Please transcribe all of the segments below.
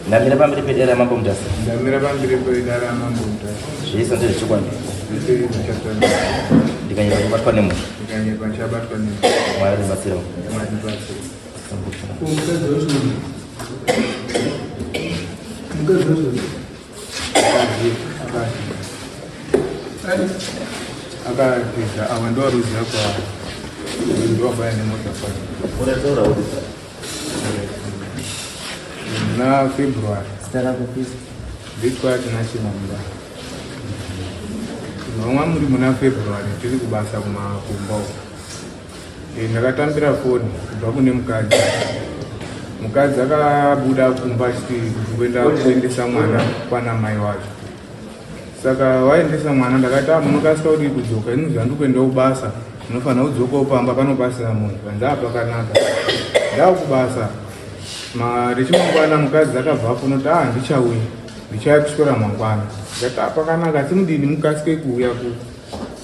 Ndamira pamberi pedare raMambo Mutasa. Ndamira pamberi pedare raMambo Mutasa. Zvese ndezvechokwadi. Zvese zvichatsvana. Ndikanyepa kubatwa nemhosva. Ndikanyepa ndichabatwa nemhosva. Mwari andibatsirawo. Mwari andibatsira. Mukadzi wacho mukadzi wacho Mukadzi akati akatiza ava ndovaruziva kwa ndovabaya nemota kwacho. Urataura uri. Muna February. Zita rako please. Nditwa Tinashe Mamba. Vamwe muri muna February tiri kubasa kumakumba uko. Eh, ndakatambira foni kubva kune mukadzi. Mukadzi akabuda kumba achiti kuenda kuendesa mwana kwana mai wacho. Saka waendesa mwana ndakati ah, munokasika kuti kudzoka ini zvandiri kuenda kubasa munofanira kudzokawo pamba panobasira munhu panze apa pakanaka. Ndakubasa rechimangwana mukadzi akabva afona kuti ah ndichauya ndichauya kuswera mangwana. Ndakati ah pakanaka asi mudini mukasike kuuya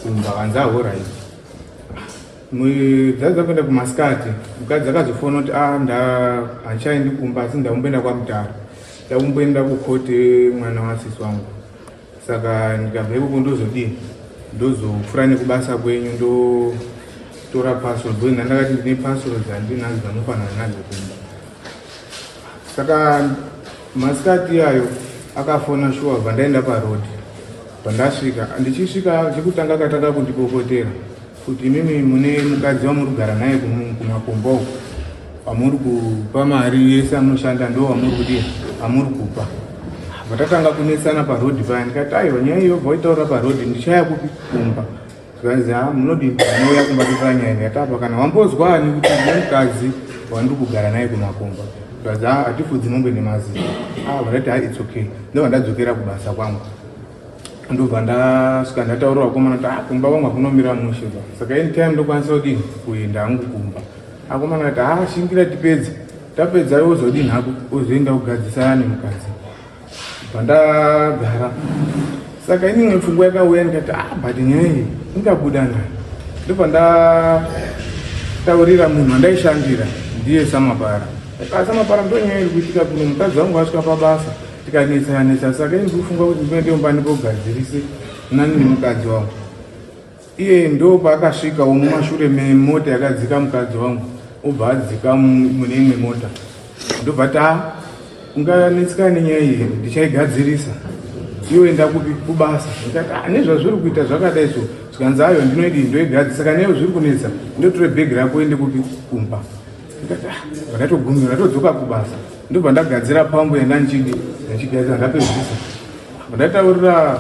kumba kanzi ahoraiti. Dzadza kuenda kumasikati mukadzi akazofona kuti ah nda handichaendi kumba asi ndakumboenda kwamutare ndakumboenda kukote mwana wasisi wangu saka ndikabva ikoko ndozodii ndozopfuura nekubasa kwenyu ndotora pasoro because ndandakati ndine pasoro dzandinadzo dzanofanana nadzo kumba saka masikati iyayo akafona shuwa bva ndaenda paroad pandasvika ndichisvika chekutanga akatanga kundipopotera kuti imimi mune mukadzi wamuri kugara naye kumakomba uko wamuri kupa mari yese amunoshanda ndo wamuri kudii amuri kupa vatatanga kunetsana paroad paya ndikati aiwa nyaya iyo bva waitaura paroad ndichaya kupi kumba zvikanzi ha munodii munouya kumba totaura nyaya ndikati apa kana wambozwa ani kuti ndine mukadzi wandiri kugara naye kumakomba zvikanzi ha hatifudzi mombe nemazino ah vandati ha its okay ndobva ndadzokera kubasa kwangu ndobva ndasvika ndataurira vakomana kuti ah kumba kwangu hakunomira mushe ba saka anytime ndokwanisa kudini kuenda hangu kumba akomana kati ha shingira tipedze tapedza iwe uzodini hako uzoenda kugadzisana nemukadzi bva ndagara saka inimwe pfungwa yakauya ndikati ah but nyaya iyi ingabuda nayo ndobva ndataurira munhu wandaishandira ndiye samapara samapara ndo nyaya iri kuitika kuno mukadzi wangu asvika pabasa tikanetsana netsa saka ini ndikufunga kuti ndinoende kumba ndimbogadzirise nani nemukadzi wangu iye ndo paakasvikawo mumashure memota yakadzika mukadzi wangu obva adzika mune imwe mota ndobva ta unganetseka nenyaya iyi ndichaigadzirisa iwe enda kupi kubasa ndikati ah, nezvazviri kuita zvakadai so zvikanzi ayo ndinoidii ndoigadzirisa kana iwe zviri kunetsa ndotore bhegi rako ende kupi kumba ndikati ah, ndatogumira ndatodzoka kubasa ndobva ndagadzira pambo yandanchidi ndichigadzira ndapedzisa ndataurira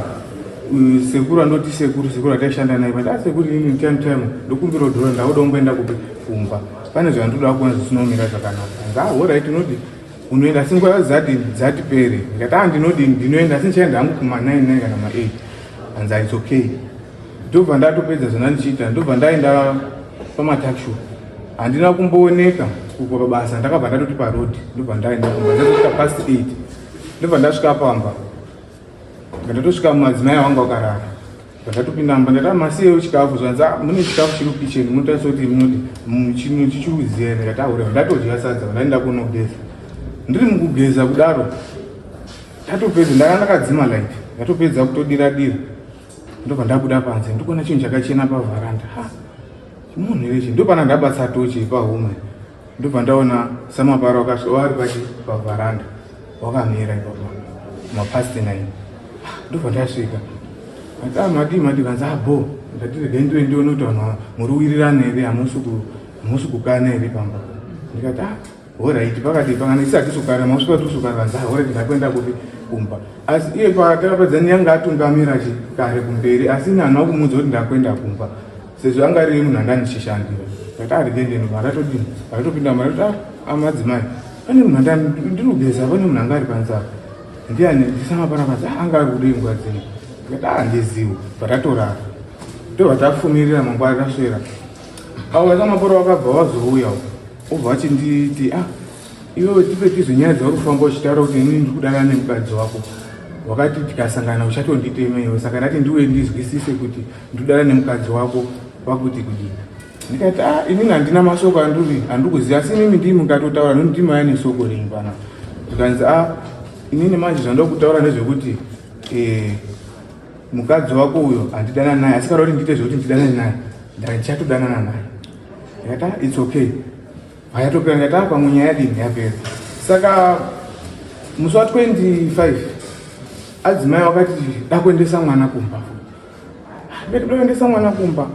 uh, sekuru andoti sekuru sekuru ataishanda naye but asekuru ah, ini time time ndokumbira dhora ndakuda kumboenda kupi kumba pane zvandoda kuona zvisina kumira zvakanaka nza horait unoti unoenda asi nguva dzati dzati pere ndikati ah ndinodini ndinoenda asi ndichaenda hangu kuma 9 9 kana ma 8 anzi ah, its okay ndobva ndatopedza zvona ndichiita ndobva ndaenda pamataxi handina kumbooneka kuko pabasa ndakabva ndatoti paroad ndobva ndaenda kumba ndasvika past 8 ndobva ndasvika pamba ndatosvika madzimai wangu akarara ndatopinda mba ndati masiyewo chikafu zvanzi ah, mune chikafu chiri kukicheni munotarisa kuti munoti chino chichiuziya ndikati aure ndatodya sadza ndaenda kunogeza ndiri mukugeza kudaro ndatopedza ndanga ndakadzima light ndatopedza kutodira dira ndobva ndabuda panze ndikuona chinhu chakachena pavharanda ha chimunhu here ichi ndopana ndabatsa tochi pahuma ndobva ndaona samaparo wakasvika vari pachi pavharanda wakamira ipapo mapast 9 ndobva ndasvika ati ah, madii madii kanzi abo ah, ndati regai ndiwe ndione kuti vanhu muri wirirana here hamusi kukana here pamba ndikati ah horaiti pakati pakana isi hatisukana masvika tisukana kanzi ah horaiti ndakuenda kupi kumba asi iye patakapedza nyanga atungamira chi kare kumberi asi ini handina kumuudza kuti ndakuenda kumba sezvo anga ari munhu anga ndichishandira ndati arigendeni maratodini maratopinda marati ah, amadzimai pane munhu anga ndiri kugeza pane munhu anga ari panze apa ndiani ndisama pana panze ah, anga ari kudei nguva dzino ndikati ah handiziwo bvatatorara ndobva tafumirira mangwana taswera avo vasamaporo vakabva vazouya obva vachinditi ah iwewe tipe tizwe nyaya dzauri kufamba uchitaura kuti inini ndiri kudanana nemukadzi wako wakati tikasangana uchatonditema iwe saka ndati ndiuye ndizwisise kuti ndikudana nemukadzi wako pakuti kudii ndikati ah inini handina masoko anduri handiri kuziva asi inini ndii mukatotaura nokuti ndimaya nesoko renyu panapa Zvikanzi a inini manje zvandokutaura ndezvekuti eh, mukadzi wako uyo handidanani naye, asi kana kuti ndiite zvekuti ndidanane naye, ndachatodanana naye. Ndikati ah, it's okay. Hayatopera. Ndikati ah, pamwe nyaya yadini yapera. Saka musi wa 25 adzimai wakati dakuendesa mwana kumba. Ndikati dakuendesa mwana kumba,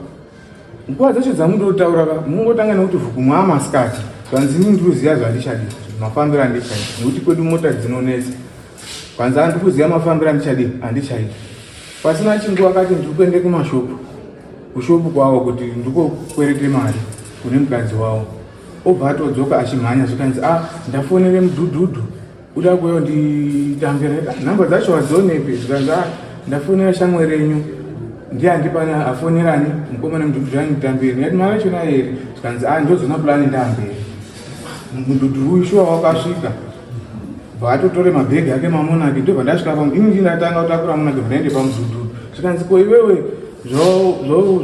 nguva dzacho dzamundotaura ka mungotanga nekuti vhukumwa amasikati. Zvanzi ini ndikuziva zvandichadi, mafambiro andichaita, nekuti kwedu mota dzinonetsa. Kwanzi handikuziva mafambiro andichadi, handichaita. Pasina chinguva akati ndiri kuende kumashopu, kushopu kwavo, kuti ndikokwerete mari kune mukadzi wavo. Obva atodzoka achimhanya, zvikanzi a ndafonere mudhudhudhu uda kuyo nditambire, nhamba dzacho hadzionepi. Zvikanzi a ndafonera shamwari renyu, ndiye andipana afonerani mukomana mudhudhudhu anditambire. Ndikati mari yachona here? Zvikanzi a ndozona pulani ndamberi. Mudhudhuru uyu shuwa wakasvika, bva atotore mabhegi ake mamonaki. Ndobva ndasvika pamu, ini ndii ndatanga kutakura monaki, bva ndaende pamudhudhudhu. Zvikanzi ko iwewe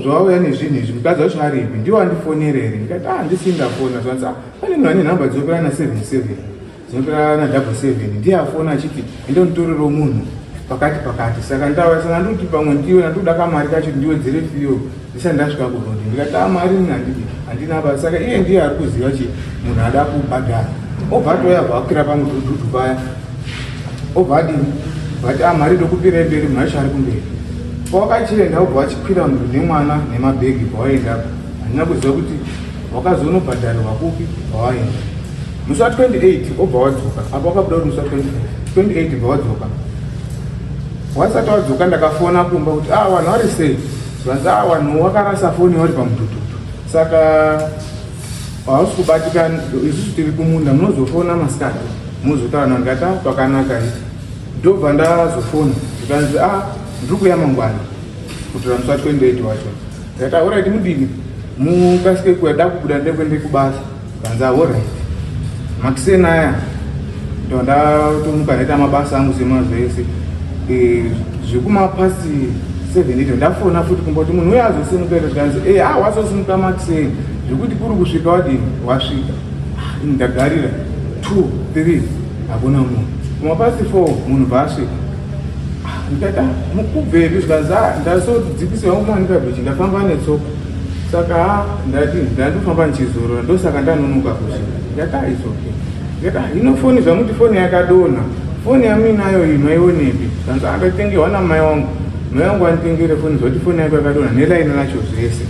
zvauya nezvinhu izvi, mukadzi wacho aripi? Ndiwo andifonere here? Ndikati a ndisii ndafona. Zvikanzi a pane munhu ane nhamba dzinopera na 77, dzinopera na 77, ndiye afona achiti ende unditorero munhu pakati pakati. Saka ndauya, saka ndikuti pamwe ndiwe ndatoda kamari kacho ndiwedzere fiyo ndisati ndasvika kurodi. Ndikati a mari ini handidi, handina basa. Saka iye ndiye ari kuziva chi munhu ada kubhadhara. Obva atouya, bva akwira pamudhudhudhu paya, obva adini, vati a mari ndokupirai mberi, munhu acho ari kumberi. Pawakachienda, obva wachikwira munhu nemwana nemabhegi. Pawaendapo handina kuziva kuti wakazonobhadharirwa kupi. Pawaenda musi wa 28, obva wadzoka. Apa wakabuda kuti musi wa 25, 28 bva wadzoka. Wasati wadzoka, ndakafona kumba kuti ah, vanhu vari sei? Zvanzi ah, vanhu wakarasa foni vari pamudhudhudhu, saka hausi kubatika, isusu tiri kumunda, munozofona masikati muzotaura navo. Ndikati ah, pakanaka i. Ndobva ndazofona, zvikanzi ah, ndiri kuuya mangwana kutora musi wa 28 wacho. Ndikati alright, mudini mukasike kuya, da kubuda ndekuende kubasa. Kanzi alright. Makiseni aya ndo ndatomuka, ndaita mabasa angu semazuva ese. Zvekumapast 7 ito ndafona futi kumba kuti munhu uyo azosimuka ito. Zvikanzi e a wazosimuka makiseni, zvekuti kuri kusvika wadini wasvika. Ah, ini ndagarira 2 3 hakuna munhu. Kumapast 4 munhu bvaasvika. Ndikati ah, mukubvepi? Zvikanzi ah, ndasodzikisirwa kuManica Beach, ndafamba netsoka, saka ah, ndati ndandofamba ndichizorora, ndosaka ndanonoka kusvika. Ndikati ah, it's okay. Ndikati ah, ino foni zvamuti foni yakadonha, foni yamuinayo iyi maionepi? Zvanzi ah, ndatengerwa namai wangu, mai wangu anditengere foni, zvoti foni yako yakadonha nelaini racho zvese.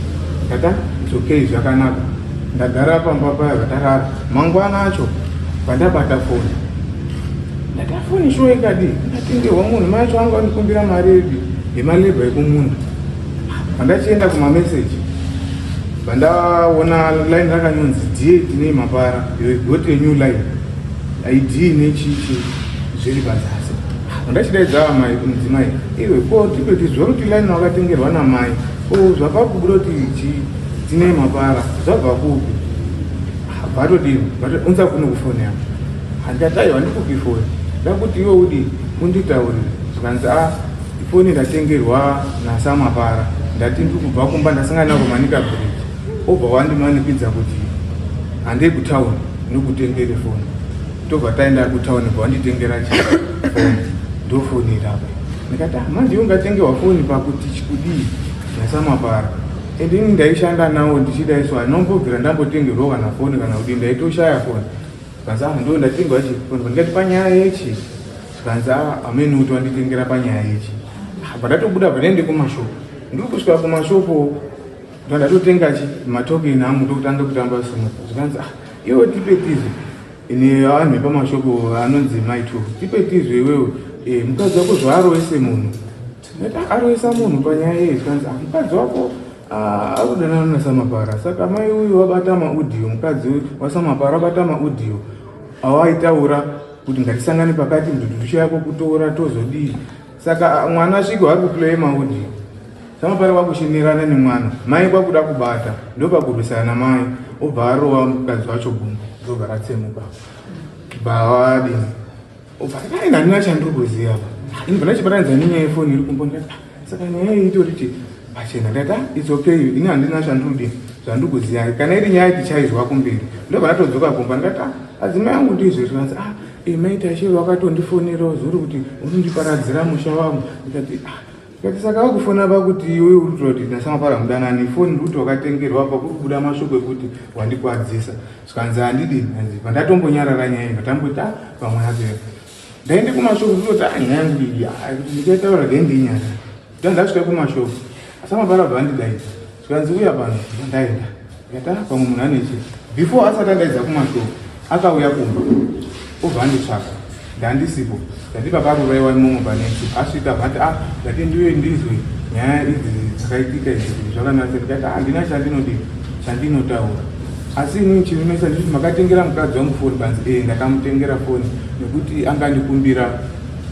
Ndikati ah, it's okay, zvakanaka. Ndagara pamba paya, zvatarara. Mangwana acho pandabata foni, ndati afoni shuwa ikadi ndatengerwa munhu, mai acho anga andikumbira mari yedu yemalebha ekumunda. Pandachienda kumameseji, pandaona line rakanyonzi "Dear Tinei Mapara, you got a new line ID" nechichi zviri padzasi. Pandachidaidza amai mudzimai, iwe ko tipeti zvori kuti line wakatengerwa namai ko zvakakubuda kuti chi Tinei Mapara zvabva kupi? Vatodini, unza kuno kufoni yako. Handikati aiwa, ndikupi foni, ndakuti iwe udi unditaurire. Zvikanzi a foni ndatengerwa naSamapara, ndati ndiri kubva kumba, ndasangana nako Manica Bridge, obva wandimanikidza kuti handei kutauni ndikutengere foni. Tobva taenda kutauni, bva wanditengera foni, ndofoni irapa. Ndikati ah, manje iwe ungatengerwa foni pakuti chikudii naSamapara? Ende ini ndaishanda nawo ndichida iso anombobvira ndambotengerwa kana foni kana kudii, ndaitoshaya foni. Zvikanzi ah, ndo ndatengerwa chifoni. Ndikati panyaya yechi? Zvikanzi ah, ameni kuti wanditengera panyaya yechi. Bva ndatobuda, bva ndaende kumashopo. Ndiri kusvika kumashopo, ndo ndatotenga chi matokeni angu, ndokutanga kutamba simuka. Zvikanzi ah, iwe tipe tizve ine vanhu vepamashopo anonzi Maito, tipe tizve iwewe mukadzi wako zvaaroese munhu. Ndati aroesa munhu panyaya iyi? Zvikanzi ah, mukadzi wako ah, akudanana naSamapara, saka mai uyu wabata maaudio, mukadzi waSamapara wabata maaudio awaitaura kuti ngatisangane pakati, mudhudhudhu yako kutora tozodii. Saka ah, mwana asvike vari kuplay maaudio, Samapara kwakushinirana nemwana, mai kwakuda kubata, ndopakurwisana namai, obva arova mukadzi wacho gumbo, ndobva ratsemuka. Bva wadini, obva aina handina chandiri kuziva pa ini. Bva ndachibatanidza nenyaya yefoni iri kumbo. Ndikati ah, saka nyaya iyi itori chi pachena. Ndikati ah, it's okay, ini handina chandiri kudini, zvandiri kuziva. Kana iri nyaya tichaizwa kumberi. Ndobva ndatodzoka kumba, ndikati ah, adzimai angu ndizvo. Zvikanzi ah, Maita Ishe vakatondifonerawo zuro kuti unondiparadzira musha wangu. Ndikati ah, ndikati saka vakufona pakuti iwe uri kutaura kuti nasamapara mudanani, foni ndikuti wakatengerwa apa kuri kubuda mashoko ekuti wandikwadzisa. Zvikanzi handidi, hanzi pandatombonyarara nyaya iyi ndatamboti ah, pamwe apera. Ndaende kumashoko kutoti ah, nyaya yangu iyi ah, kuti ndichaitaura dai ndiinyarara. Ndasvika kumashoko asamapara bva andidaidza, zvikanzi uya pano. Ndaenda, ndikati ah, pamwe munhu anechi. Before asati andaidza kumashoko, akauya kumba obva anditsvaka, ndandisipo. Ndati paparuraiwa imomo panetsi asvika bvati ah, ndati ndiuye ndizwe nyaya idzi dzakaitika idzi kuti zvakanaka. Ndikati ah, handina chandinodii chandinotaura, asi inini chinonetsa ndechiti makatengera mukadzi wangu foni. Panzi ee, ndakamutengera foni nekuti angandikumbira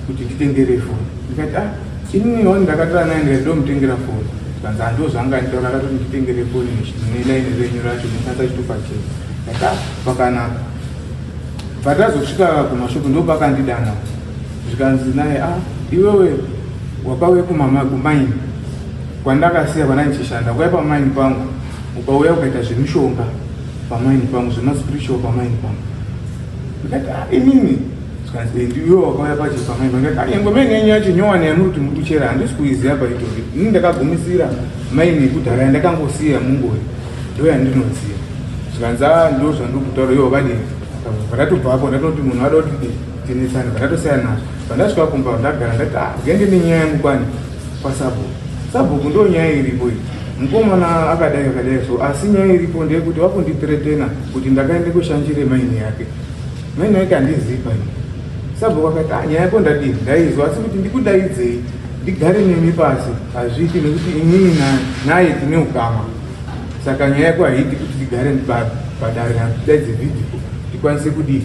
kuti nditengere foni. Ndikati ah, inini wani ndakatora naye, ndikati ndomutengera foni. Kanzi hando zvanga nditaura, akatoti nditengere foni nelaini renyu racho ndishandisa chitupa chenu. Ndikati ah, pakanaka. Patazosvika kumashopu ndopakandidana, zvikanzi naye ah, iwewe wakauya kumama kumaini kwandakasiya kwana ndichishanda, ukauya pamaini pangu, ukauya ukaita zvemishonga pamaini pangu, zvemaspiritual pamaini pangu. Ndikati ah, inini? Zvikanzi ndiwe wakauya pachi pamaini pangu. Ndikati ah, nyangwe maini yenyu yacho nyowani yamuri kuti muri kuchera handisi kuiziva paitori. Inini ndakagumisira maini yekudhara yandakangosiya mungori, ndo yandinoziva. Zvikanzi ah, ndo zvandiri kutaura, iwe wakadini? Pandatobvapo ndatoti munhu ada kuti tinetsane, pandatosiyana nazvo. Pandasvika kumba ndagara, ndati ah, ngende nenyaya yangu kwani kwasabhuku. Sabhuku, ndo nyaya iripo iyi, mukomana akadai akadai so, asi nyaya iripo ndeyekuti wakundithreatena kuti ndakaende kushanjire maini yake, maini yake handizivi pani. Sabhuku akati ah, nyaya yako ndadii ndaizwa, asi kuti ndikudaidzei ndigare nemi pasi hazviiti nekuti inini naye tine ukama, saka nyaya yako haiiti kuti tigare padare kana tidaidze vhidhio tikwanise kudii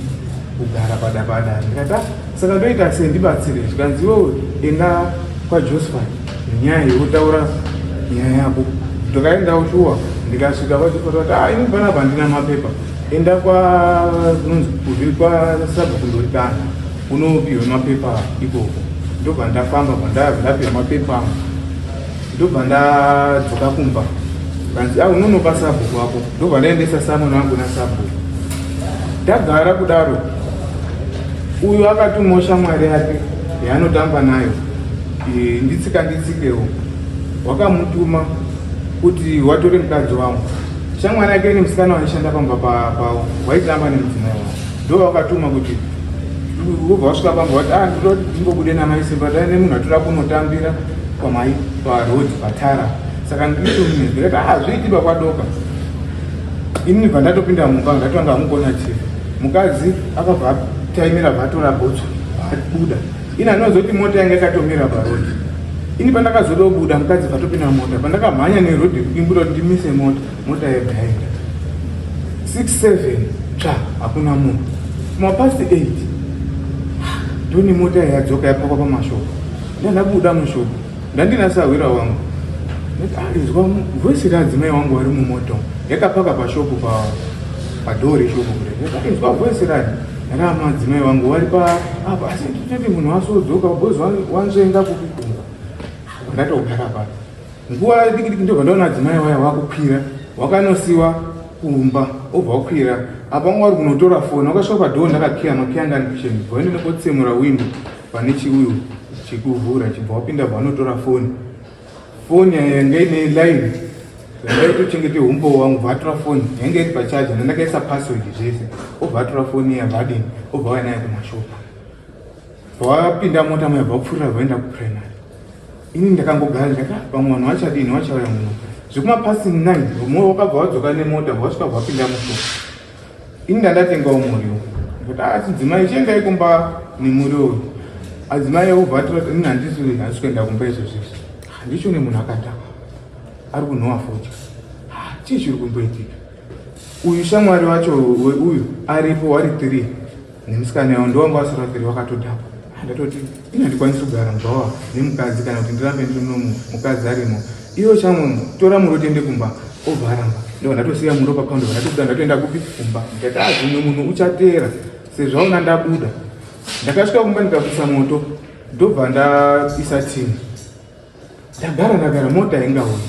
kugara padare. Ndikati ah, saka ndoita sei, ndibatsire. Zvikanzi iwewe enda kwaJosephat nenyaya yekutaura nyaya yako. Ndakaendawo shuwa, ndikasvika kwaJosephat, vati ah, ini panapa handina mapepa, enda kwa kunonzi kuvi kwasabhuku Ndorikana unopiwe mapepa ikoko. Ndobva ndafamba, bva ndapiwa mapepa angu, ndobva ndadzoka kumba. Kanzi a unonopa sabhuku wako. Ndobva ndaendesa samoni wangu nasabhuku. Ndagara kudaro, uyu akatumawo shamwari yake yaanotamba nayo, nditsika nditsikewo, wakamutuma kuti watore mukadzi wangu. Shamwari yake nemusikana waishanda pamba pavo, waitamba nemudzimai wavo, ndo wakatuma kuti wobva wasvika pamba wati ah, ndinoda kuti ndimbobude namaisimba dai nemunhu atoda kunotambira pamai paroad patara, saka nditume. Ndikati ah, zviitiba kwadoka. Inini bva ndatopinda mumba, ndatanga hamugona chief. Mukadzi akabva ataimira, bva atora bhotso abuda. Ini andinozoti mota yanga yakatomira paroad. Ini pandakazodobuda, mukadzi bvatopinda mota. Pandakamhanya nerodhi kudimbura kuti ndimise mota, mota yebva yaenda. 6 7 tsva, hakuna munhu. Mapast 8 ndoni mota yadzoka yapakwa pamashoko. Ndandabuda mushoko, ndandina sahwira wangu. Ndati, ah, voice radzimai wangu vari mumota umu. Yakapaka pashopu padhoo reshopu kudai. Ndati, inzwa voice rani ramadzimai wangu vari pa apa, asi titoti munhu wasodzoka because wanzvenga kupi kumba. Ndatogara pano nguva diki diki, ndobva ndaona adzimai waya wakukwira, wakanosiwa kumba, obva wakwira apa wanga uri kunotora foni. Wakasvika padhoo, ndakakiya makiya anga ari kitchen, bva waenda nekotsemura window pane chiuyu chekuvhura, chibva wapinda, bva wanotora foni. Foni yanga ine line yandaitochengete umbowo wangu. Bva atora foni yange iri pachaja, ndandakaisa password zvese. Obva atora foni iya, bva adini, obva wauya nayo kumashopu, bva wapinda mota muya, bva wapfuurira, bva waenda kuprimary. Ini ndakangogara, ndikati "Ah, pamwe vanhu vachadini, vachauya muno." Zvekumapast 9 mumwe wakabva wadzoka nemota, bva wasvika, bva wapinda mushopu. Ini ndandatengawo muriwo. Ndikati ah, chidzimai, chiendai kumba nemuriwo uyu. Adzimai obva atora. Ini handisi kuenda kumba izvozvo izvi. Handichione munhu akadhakwa ari kunhowa fodya. Ah, chii chiri kumboitika? Uyu shamwari wacho uyu aripo, wari 3 nemusikana yavo, ndowanga wasara 3 wakatodhakwa. Ah, ndatoti ini handikwanisi kugara mubhawa nemukadzi kana kuti ndirambe ndiri munomu mukadzi arimo. Iwe chamwe, tora muro tiende kumba. Obva aramba. Ndobva ndatosiya muro pakaunda, ndatobuda, ndatoenda kupi? Kumba. Ndikati ah, zvimwe munhu uchateera sezvo aona ndabuda. Ndakasvika kumba, ndikakuisa moto, ndobva ndaisa tini, ndagara, ndagara, mota haingaoni.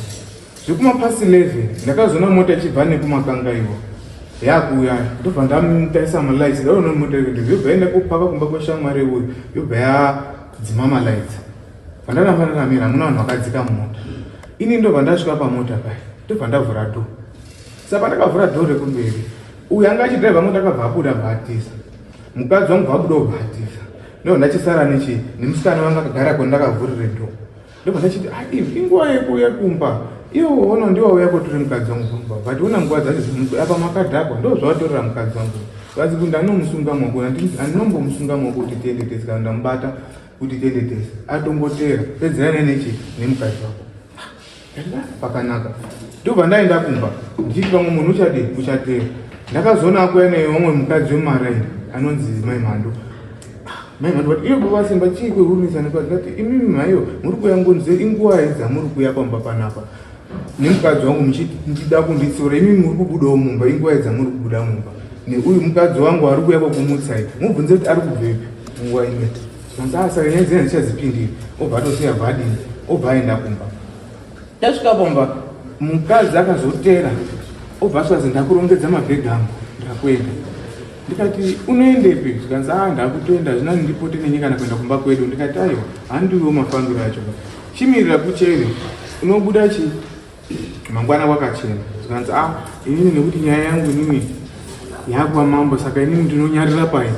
Zvekumapast 11 ndakazoona mota ichibva nekumakangaiwa. Yakuuya ndobva ndamutarisa malights, ndaona mota iri yobva yaenda kopaka kumba kweshamwari uyu, yobva yadzima malights. Pandaramba ndakamira, hamuna vanhu vakadzika mumota. Ini ndobva ndasvika pamota paya, ndobva ndavhura door. Saka pandakavhura door rekumberi, uyu anga achidhiraivha mota akabva abuda, bva atiza. Mukadzi wangu bva abuda, ubva atiza. Ndobva ndachisara nechi nemusikana wanga akagara kwandakavhurire door. Ndobva ndachiti, "Ah, inguva yekuuya kumba iwo ona ndiwauya kotora mukadzi wangu kumba, but ona nguva dzacho apa makadhakwa, ndo zvavatorera mukadzi wangu." Vazi kuti ndanomusunga maoko, andinombomusunga maoko kuti tiende tese, kana ndamubata kuti tiende tese, atongotera pedzerana nechi nemukadzi wako. Ndati, "Ah, pakanaka." Ndobva ndaenda kumba ndichiti pamwe munhu uchadi uchatera. Ndakazoona akuya nevamwe mukadzi wemaraini anonzi Mai Mhando. Mai Mhando vati, "Iyo baba Simba, chii kwehurumisa?" Ndati, "Imimi mhaiyo, muri kuya ngonze inguva dzamuri kuya pamba panapa nemukadzi wangu muchida kunditsura. Imimi muri kubudawo mumba, inguva dzamuri kubuda mumba neuyu mukadzi wangu ari kuuya kwakumutsai, mubvunze kuti ari kubvepi munguva ino." Zvanzi, "Ah, saka nyaya dzina ndichadzipindira." Obva atosiya, bva adini, obva aenda kumba. Tasvika pamba, mukadzi akazotera, obva asvika, "Ndakurongedza mabhegi angu, ndakuenda." Ndikati, "Unoendepi?" Zvikanzi, "A, ndakutoenda, zvina ndipote nenyika kuenda kumba kwedu." Ndikati, "Aiwa, handiwo mafambiro acho, chimirira kuchere, unobuda chi mangwana kwakachena." Zvikanzi, "A, inini nekuti nyaya yangu inini yakuva mambo, saka inini ndinonyarira pai?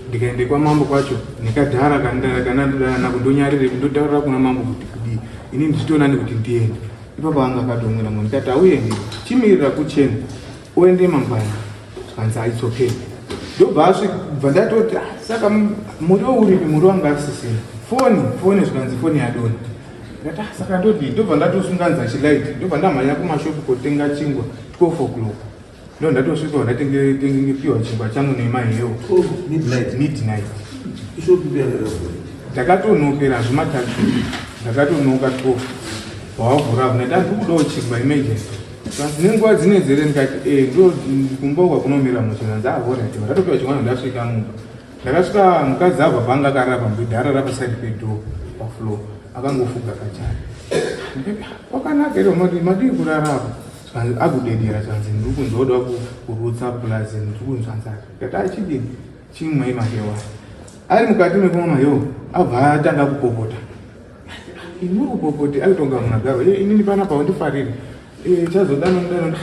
Ndikaende kwamambo kwacho nekadhara kanandodana nako, ndonyarire ndotaurira kuna mambo kuti kudii? Inini ndichitoonani kuti ndiende." Ipapo anga akatomwira mwe. Ndikati, "Auendi, chimirira kuchena, uende mangwana." Zvikanzi, "It's okay." Ndobva asvibva, ndatoti, "Ah, saka muriwo uripi?" Muriwo anga asisina. Foni, foni, zvikanzi foni yadona. Ndikati, "Ah, saka ndodii?" Ndobva ndatosunganidza chilight, ndobva ndamhanya kumashopu kotenga chingwa 12 o'clock. Ndo ndatosvika, ndatengepiwa chingwa changu nemahewo. Midnight? Midnight. Ishopi yakadaro? Ndakatonokera zvimataxi, ndakatonoka 12 pawavhura apo. Ndati, "Ndiri kudawo chingwa emergency." Kanzi, "Nenguva dzinedzere?" Ndikati, "E, ndo kumba uko kunomira muchinanzi." Alright, ndatopiwa chingwa. Ndasvika mumba, ndakasvika mukadzi abva paanga akarara pamubhedha, arara paside pedoor pafloor, akangofuga kachari. Ndikati, "Ah, kwakanaka here? Madii kurara apa?" Zvikanzi, akudedera, zvanzi, "Ndiri kunzwa kuda kurutsa, plus ndiri kunzwa nzara." Ndikati, "Achidini, chimwai mahewa." Ari mukati mekumwa mahewa, abva atanga kupopota. "Muri kupopoti?" Aitonga munhu agaro. "Inini panapa handifariri chazodano dano.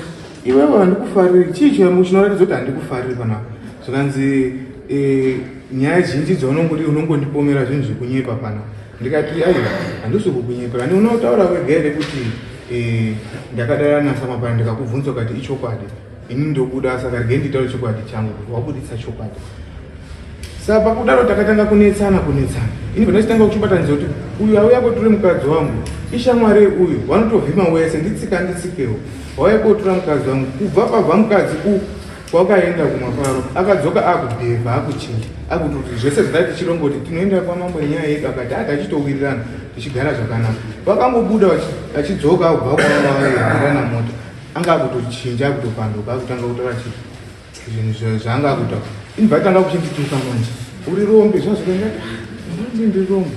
Iwewe handikufariri, chii chinoratidza kuti handikufariri panapa?" Zvikanzi, "Nyaya zhinji dzaunongoti unongondipomera zvinhu zvekunyepa panapa." Ndikati, "Aiwa, handisi kukunyepera. Ni unotaura wega here kuti ndakadara naSamapana? Ndikakubvunza ukati ichokwadi. Ini ndobuda, saka regai nditaure chokwadi changu kuti wabudisa chokwadi." Saka pakudaro takatanga kunetsana, kunetsana. Ini pandachitanga kuchibatanidza kuti uyu auya kotora mukadzi wangu ishamwari uyu, vanotovhima wese, nditsika nditsikewo, wauya kotora mukadzi wangu. Kubva pabva mukadzi u kwakaenda kumafaro, akadzoka akubhevha, akuchinja, akutoti zvese zvadai tichirongoti tinoenda kwamambo nenyaya yedu. Akati ati achitowirirana, tichigara zvakanaka. Vakangobuda achidzoka kubva kwavairana mota, anga akutochinja, akutopanduka, akutanga kutaura chii, zvinhu zvaanga akutaura. Inibva atanga kuchindituka manje, "Uri rombe." Zvazvikaendati ndi rombe,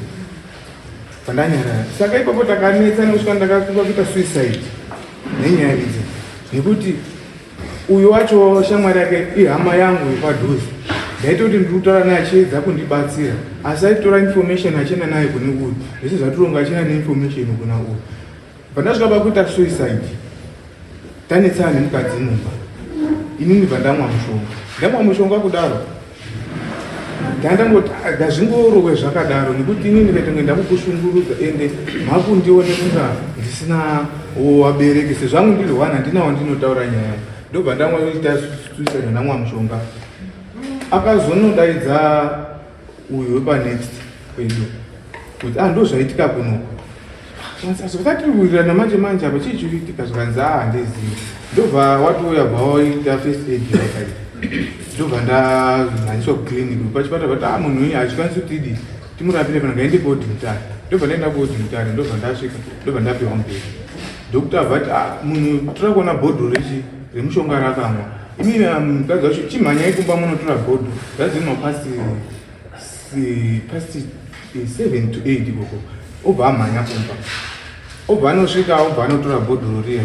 pandanyarara. Saka ipapo takanetsa nekusvika ndakafunga kuita suicide nenyaya idzi, nekuti uyu wacho shamwari yake ihama yangu yepadhuze. Ndaitoti ndiri kutaura naye achiedza kundibatsira, asi aitora information achienda naye kune uyu, zvese zvatironga achienda neinformation kuna uyu. Pandasvika pakuita suicide, tanetsana nemukadzi mumba, inini bva ndamwa mushonga. Ndamwa mushonga kudaro, ndandangoti ndazvingorowe zvakadaro, nekuti inini ndikaitenge ndakukushungurudza, ende makundione kunga ndisina wabereki sezvangu ndiri one, handina wandinotaura nyaya. Ndobva ndamwaita suicide, ndamwa mushonga. Akazonodaidza uyu wepanext kwedu kuti, "Ah, ndo zvaitika kunoku, zvakatiriwirirana manje manje apa, chii chiri kuitika?" Zvikanzi, "A, handizivi." Ndobva watouya, bva waita first aid yakaita, ndobva ndamhanyiswa kuclinic pachipatara. Vati, "A, munhu uyu hachikwanisi kuti idi timurapire pana, ngaende kuwodi Mutare." Ndobva ndaenda kuwodi Mutare, ndobva ndasvika, ndobva ndapiwa mubhedha. Doctor abva ati, "Ah, munhu tora kuona bhodhoro rechi remushonga rakamwa. Imimi mukadzi wacho, chimhanyai kumba munotora bhodhoro." Zvadzima past 7 to 8 ikoko. Obva amhanya kumba, obva anosvika, obva anotora bhodhoro riya.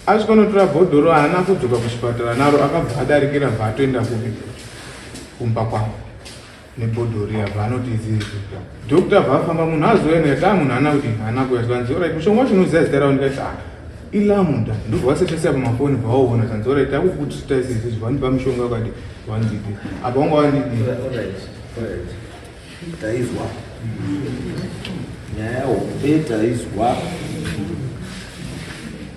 Asvika unotora bhodhoro haana kudzoka kuchipatara naro akabva adarikira bva atoenda kupi kumba kwangu nebhodhoro riya bva anoti izizi doctor bva afamba munhu azouya ndikati a ah, munhu haana kuti haana kuya zvikanzi orit mushonga wacho unoziva zita rawo ndikati a ah, ilamuda ndobva wasechesa pamafoni bva waona zvanzi orit takukutrita isizi zvandipa mushonga wakati wandidi apa wanga wandidi Taizwa nyaya hombe taizwa,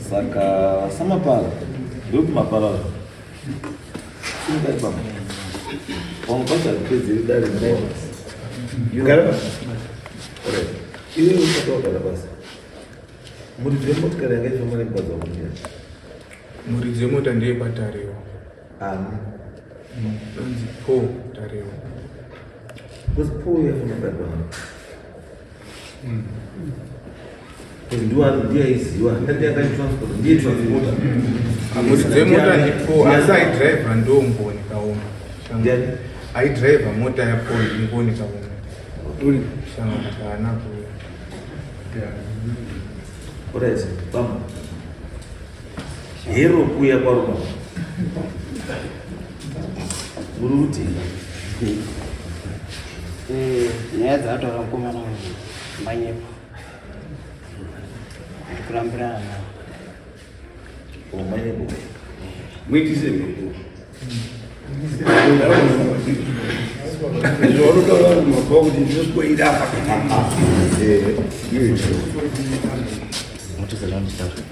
saka samapara ndokumapara simukai baba pamwe pacho hatipedzeri dare gara pasi iwe usati wagara pasi muridzi wemotikari yanga ifamba nemukadzi wako ndiani muridzi wemota ndiye kwatarewa Ani? Anzi Paul Tarewa. Because Paul yafamba mukadzi Because ndiwo ndiye aiziva, ndiye akatransport, ndiye transporter. Muridzi wemota ndi Paul, asi aidriver ndo Ngoni Kaoma. Ndiani? Aidriver mota ya Paul ndi Ngoni Kaoma. Uri shanga haana kuuya. Alright, bam. Hero kuya kwaruba. Muri kuti eh, nyaya dzataura mukomana uyu manyepo ndikurambirana nawo. Oh, manyepo. Muitise mhepo. Zvaunotaura mabva kuti ndinokoira apa kana apa. Mutasa zvanditaura.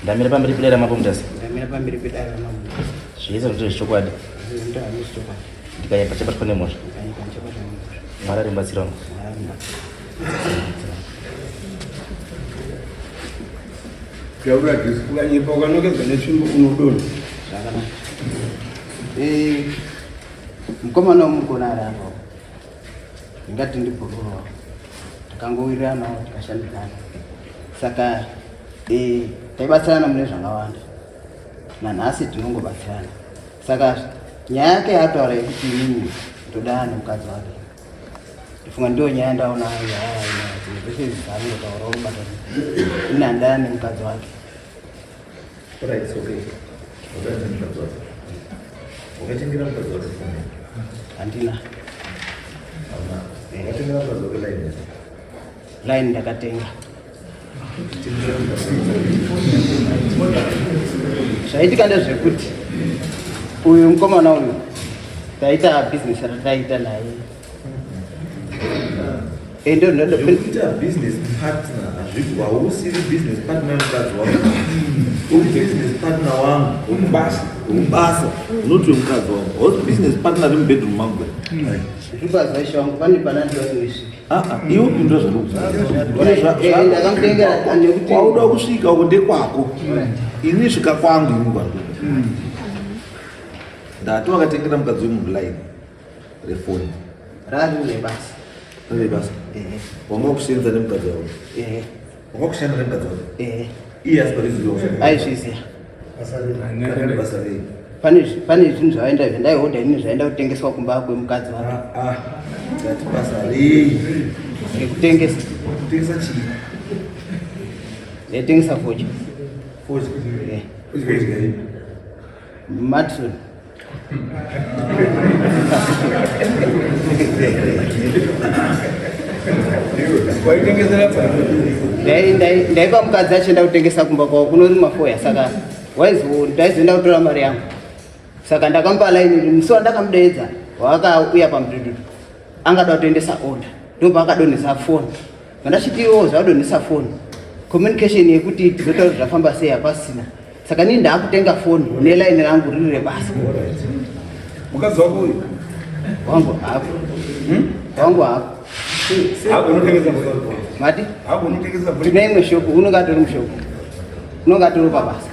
Ndamira pamberi pedare ramambo Mutasa. Ndamira pamberi pedare ramambo. Zvese zvinoita zvechokwadi. Ndikanyapa chabatwa nemhosva. Mwari ari mubatsiri wangu. Taura Jesu, ukanyepa ukanokedzwa netsvimbo unodonha. Zvakanaka. Eh, mukomana womukona ari apa. Ndingati ndibhururu wako. Takangowiriranawo tikashandidzana. Saka eh, taibatsirana mune zvakawanda. Nanhasi tinongobatsirana. Saka nyaya yake yaataura yekuti inini ndodana nemukadzi wake. Ndifunga ndiyo nyaya ndaona nyaya dzimwe dzese idzi dzaanongotaura urubata. Ini handana nemukadzi wake. Alright, it's okay. Wakatengera mukadzi wake. Wakatengera mukadzi wake foni. Handina. Hauna. Wakatengera mukadzi wake line. Line ndakatenga. Zvaitika ndezvekuti uyu mukomana uyu taita business rataita naye ende ndinoda business partner hazvibva hausiri business partner mukadzi wangu uri business partner wangu wemubasa wemubasa unoti wemukadzi wangu hausi business partner remubedroom mangu zvibazaisha wangu pane panandiwa kuisvika ah, ah, iwe pindura zvauri kwauda kusvika uko ndekwako ini svika kwangu ini kwangu ndati wakatengera mukadzi wemunhu line refoni rari rebasa rebasa wanga wakuseenza nemukadzi wako wanga kushanda nemukadzi wako iye asingazviziva aizviziva basa rei pane zvinhu zvavaenda zvandaihodha ini zvaenda kutengeswa kumba kwemukadzi wake ah, ah. Ndati basa rei rekutengesa kutengesa chii ndaitengesa fodya fodya fodya Matson. Ndaipa mukadzi achienda kutengesa kumba kwavo kunorima foya saka ndaizoenda kutora mari yangu saka ndakamupa laini musi wandakamudeedza waakauya pamudhudhudhu angada kutoendesa order ndobva akadonhesa foni vandachitiwo zvadonhesa foni communication yekuti tizotaura zvafamba sei hapasina saka nii ndaakutenga foni nelaini rangu riri rebasa mukadzi wako uyu wangu hapo hmm? wangu hapo mati tine imwe shopu unonge atori mushopu unonge atori pabasa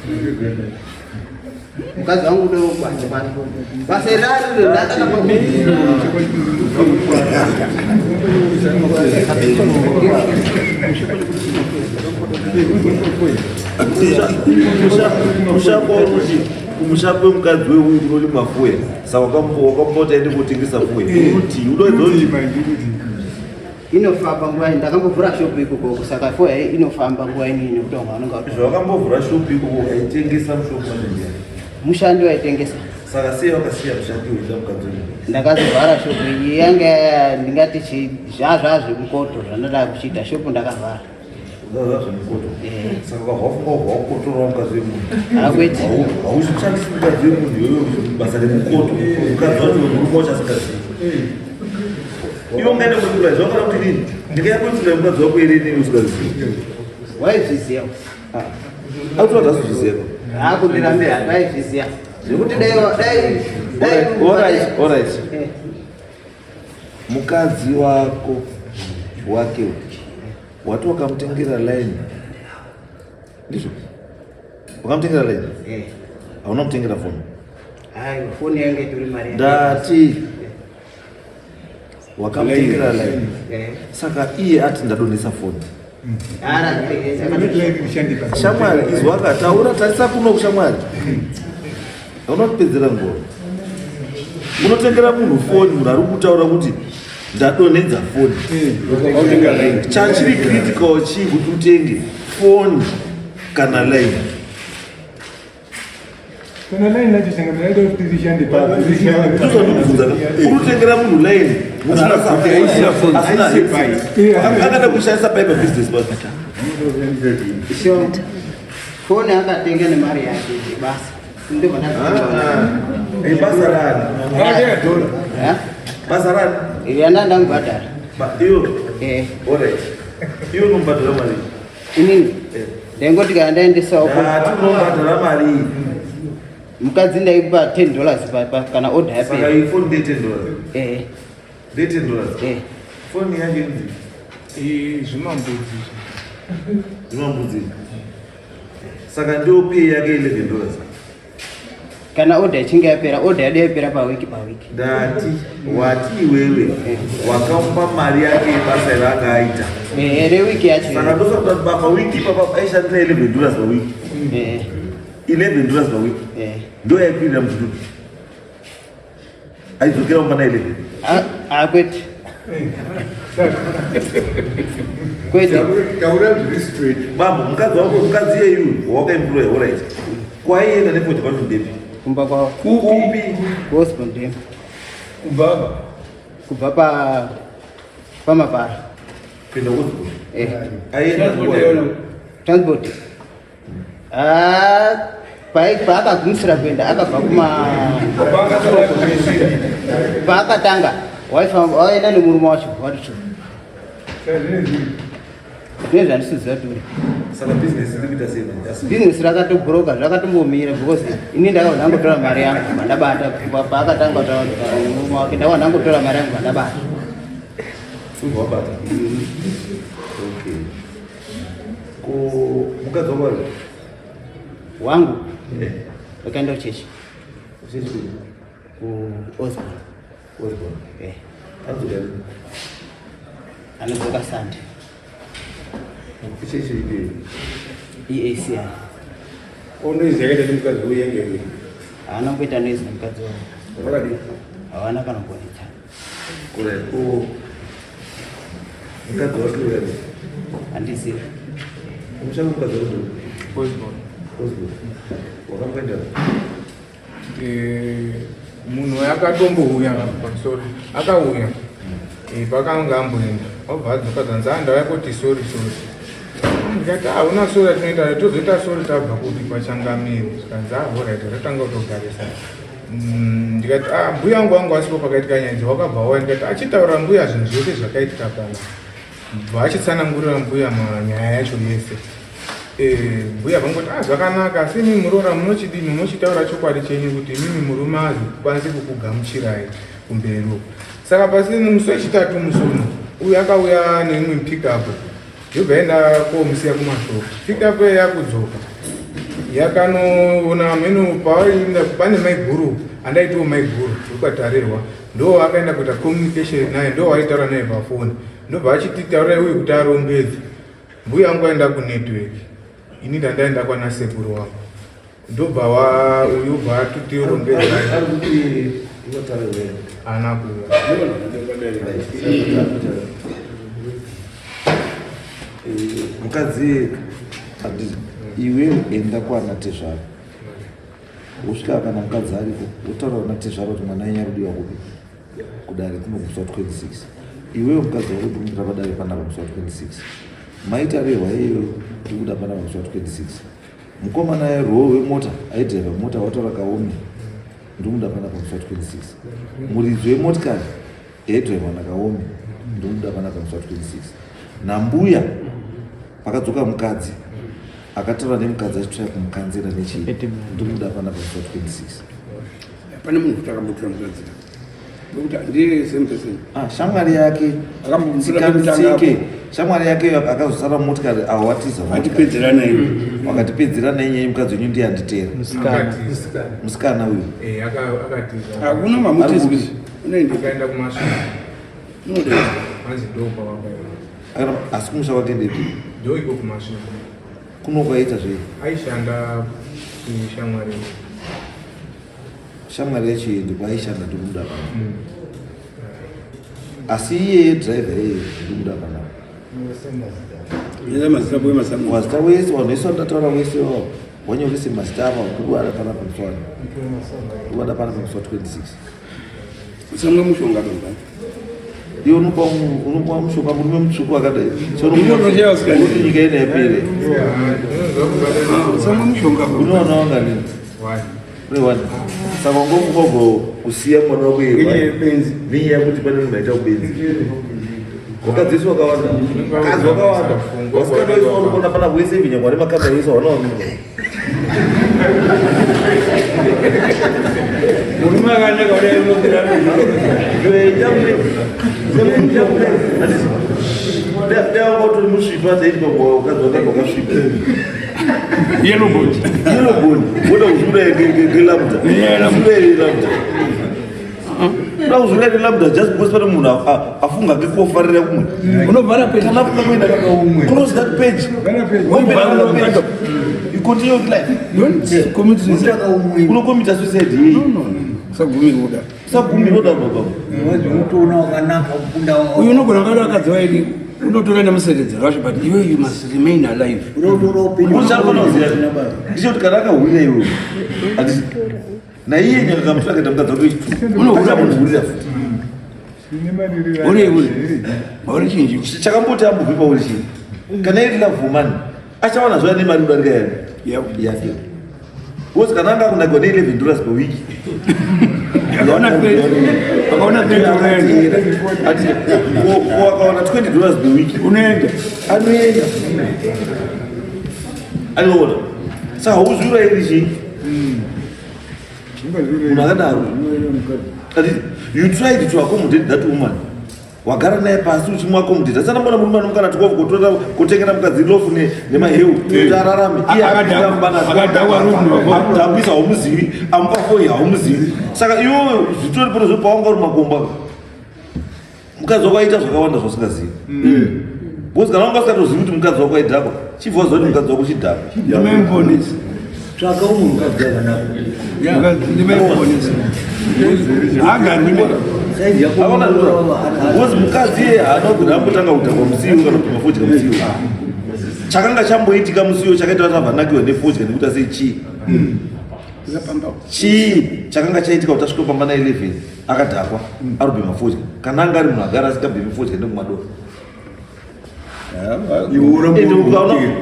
mukadzi wangu ndokwanza kwake basa irari ndakaka kumusha kwemukadzi weuyu kunorimwa fuya saka wakambota ende kotengesa fuya uti udoidza kuti Inofamba nguva ini ndakambovhura shopu ikoko, saka fodya inofamba nguva inini nekuti vamwe vanonga vato- Zvawakambovhura shopu ikoko, aitengesa mushopu manendiya? Mushandi waitengesa. Saka sei wakasiya mushandi uida mukadzi uyu? Ndakazovhara shopu iyi, yanga ndingati zvazva zvemukoto zvandada kuchiita, shopu ndakavhara. Zvazva zvemukoto? Eh. Saka ukabva wafunga ubva wakotorawo mukadzi wemunhu? Hakwete. Haushandisi mukadzi wemunhu iwewe basa remukoto, mukadzi wacho wemurume wacho asingazivi. Iwe ungaenda kuipura zvakana kuti nini ndingakuitira mukadzi wako here inini usingazivi? Waizviziva. Akutora zvasizviziva. Hakundirambira, waizviziva zvekuti dai dai dai. Alright, alright. Eh. Mukadzi wako wake wati wakamutengera line, ndizvo? Wakamutengera line? Eh. Hauna kutengera foni? Aiwa, foni yange itori mari yake. Ndati wakamutengera line. Eh. Saka iye ati ndadonhesa foni. Ara, Shamwari, izwa akataura, tarisa kuno kushamwari, hauna kupedzera ngoro. Unotengera munhu foni, munhu ari kutaura kuti ndadonhedza foni. Chachiri critical chii kuti utenge foni kana line? Kana line racho changamire aida kuti rishande. Ndozvandikubvunza. Unotengera munhu line, munhu asina headset. Akada kushandisa pai pabusiness pacho? Sure. Foni akatenga nemari yake basa. Ndobva Ah, eh, basa rani? Basa rani? Yanda ndamubhadhara. Iyo? Eh. Alright, iyo unomubhadhara mari? Inini ndaingoti kana ndaendesawo. Ndati unomubhadhara mari? Mukadzi ndaipa $10 kana order Saka yapera. iyi foni ndeye $10? Eh. Ndeye $10? Eh. Foni yacho inzi? Zvimambudzi. Zvimambudzi. Saka ndio pay yake $11? Kana order ichinge yapera, order yadu yapera pawiki pawiki. Ndati wati iwewe wakamupa mari yake yebasa raanga aita? Eh, rewiki yacho. Saka ndosakuti pawiki papa aishandira $11 pawiki? Eh. $11 pawiki? Eh. Ndo yaikwirira muchitutu, aidzokera kumba na 11? Ah, kwete. Kwete. Taura zviri straight. Bambo, mukadzi wako, mukadzi iyeyu wawakaemploya, alright, kwaienda nefodya kwacho ndepi? Kumba kwavo. Kupi? Osborne. Kubva? Kubva pamapara. Kuenda Osborne? Eh. Aienda nguwa? Transport. Ah, paakagumisira kuenda akabva kuma paakatanga waifamba waenda nemurume wacho waticho zvine zvandisiziva turi. Saka business iri kuita sei manje? Asi Bhizinesi rakatobhuroka, zvakatombomira because ini ndakabva ndangotora mari yangu mandabata paakatanga kutaura murume wake, ndakabva ndangotora mari yangu mandabata. Wabata? Okay, ko mukadzi wako ari? Wangu? Eh. Wakaenda kuchechi. Chechi? KuOsborne. Osborne? Eh. Anodzoka rini? Anodzoka Sunday. Chechi ipi? EACI. Onoizi yakaita nemukadzi uyengeri? Haana kuita noise nemukadzi wavo. Vakadii? Havana kana kuonetsana. Kure ko mukadzi wake uyani? Handizivi. Umushaka mukadzi wako? Osborne. Osborne wakamukaenda? Munhu akatombouya pamusoro, akauya. Paakanga amboenda, wabva adzoka, zanzi a ndauya kuti sorry, sorry. Ndikati hauna sorry atinoita, tozoita sorry tabva kupi kwachangamiri. Zvikanzi alright, tatanga kutogarisa. Ndikati ah, mbuya wangu asipo pakaitika nyaya idzi, wakabva wauya. Ndikati achitaura mbuya zvinhu zvese zvakaitika pana, bva achitsanangurira mbuya manyaya yacho yese. Mbuya vangoti ah, zvakanaka, asi imi muroora munochidini, munochitaura chokwadi chenyu kuti imimi murume azokwanisi kukugamuchirai kumberi uko. Saka pasini musi wechitatu, musi uno uyu akauya neimwe pickup, yobva yaenda komusiya kumashopu. Pickup iya yakudzoka yakanoona meno pavainda pane maiguru, andaitiwo maiguru wekwatarerwa, ndo akaenda kuita communication naye, ndo waitaura naye pafoni, ndobva achiti taurai uyu kuti arongedze. Mbuya angu aenda kunetwork, ini ndandaenda kwana sekuru wangu, ndobva wa uyu bva atutirongedzai. Ari kuti unotaura? Haana kuuya. Mukadzi handiti iwewe enda kwana tezvara wosvika kana mukadzi ariko wotaura kuna tezvara kuti mwana wenyu arikudiwa kupi kudare kuno musi wa 26. Iwewe mukadzi wako ndikumbira padare panapa musi wa 26. Maita rehwa iyeyo ndikuda panapa musi wa 26. Mukomana roo wemota aidhiraivha mota wataura Kaomi ndikuda panapa musi wa 26. Muridzi wemotikari yaidhiraivha naKaomi ndikuda panapa musi wa 26. Nambuya pakadzoka mukadzi akataura nemukadzi achitsvaya kumukanzira nechii ndikuda panapa musi wa 26. Pane munhu kuti akambotora mukadzi ndokuti ndiye same person. Ah, shamwari yake. Akambomutora pekutanga. Tsike shamwari yake akazosara mumotikari awatiza. Atipedzerana iwe. Wakatipedzerana inyaya mukadzi wenyu ndiye anditera. Musikana uyu. Eh, akatiza. Hakuna mamutizwi unoenda. Akaenda kuMasvingo. Unoenda. Hanzi ndokwavakaenda. Asi kumusha kwake ndepi? Ndo iko kuMasvingo. Kuno kwaita zvei? Aishanda kushamwari. Shamwari yacho iyi ndikwaishanda ndikumuda panapa. Asi iyeye driver iyeye ndikumuda panapa. Eza mazita boe masamu. Mazita wese vanhu vese vandataura wese wavo wanyorese mazita ava ndikuvada panapa musi wani ndikuvada panapa musi wa 26. Usamwa mushonga baba. Iwe unopa mushonga murume mutsvuku akadai. Ndiko unochaya usikana. Kuti nyika ino yapere. Usamwa mushonga baba. Unoona wanga nini? Une wani. Saka ungomukogo kusiya mwana wako iye Ngenyaya yebenzi. Nenyaya yekuti pane munhu aita ubenzi. Vakadzi vese vakawanda. Vakadzi vakawanda. Vasikana vese vari kuona pana wese vinyangwa nemakamba vese hawana varume. Murume akanaka kudai unopera. Dai wanga utori musvipa taiti vakadzi vakanga vakasvipa. Yellow bone. Yellow bone. Woda kuzviuraya ngelambda. Zviuraya nelambda. Uda kuzviuraya nelambda just because pane munhu afunga ngekuofarira kumwe. Unovhara page. Kana afunga kuenda close that page. Open another page. You continue with life. Don't commit suicide. Unokomita suicide yei? No, no, no. Usagumi kuda. Usagumi kuda baba. Unotoona wakanaka kukunda. Uyu unogona kada vakadzi vairi unotora nemuseredzero wacho but iwe you must remain alive. Unotora upenyu. Unochafana kuziva. Ndicho kuti kana akahurira iwewe. Handiti naiye nyanga kamutora akaita mukadzi wake wechitatu. Unohura Unohurira futi. Uri uri. Mauri chinji. Chakamboti ambobve pauri chii? Kana iri love woman achawana zvayo nemari kudarika yani. Yake. Because kana anga akunakwa ne 11 dollars per week. Akaona 20. Akaona 20 unoenda. Ati ko akaona 20 dollars per week. Unoenda. Anoenda. Anoona. Saka hauzviura iri chii? Munhu akadaro. Ati you tried to accommodate that woman. Wagara naye pasi uchimuaccommodate. Asana mbona murume anomukana 12 kotora kotengera mukadzi lofu nemaheu kuti ararame. Iye Akadhakwa rumu. Amudhambisa haumuzivi, amupa foi haumuzivi. Saka iwewe zvitori pano zvopawanga uri makomba. Mukadzi wako aita zvakawanda zvausingazivi. Because kana wanga usingatozivi kuti mukadzi wako aidhakwa, chibva waziva kuti mukadzi wako chidhakwa. Ndimaimuponesa. Tsvaka umwe mukadzi akanaka. Ndimaimuponesa. Hagarwi ne. Saizi yako Akaona because mukadzi iye haana kubvira ambotanga kudhakwa musiwo kana kupima fodya musiwo. Chakanga chamboitika musiwo chakaita kuti abva anakiwa nefodya nekuti asei chii. Chii chakanga chaitika kuti asvike pamba na 11 akadhakwa arubhema fodya. Kana anga ari munhu agara asingabhemi fodya nekumadoro. Ende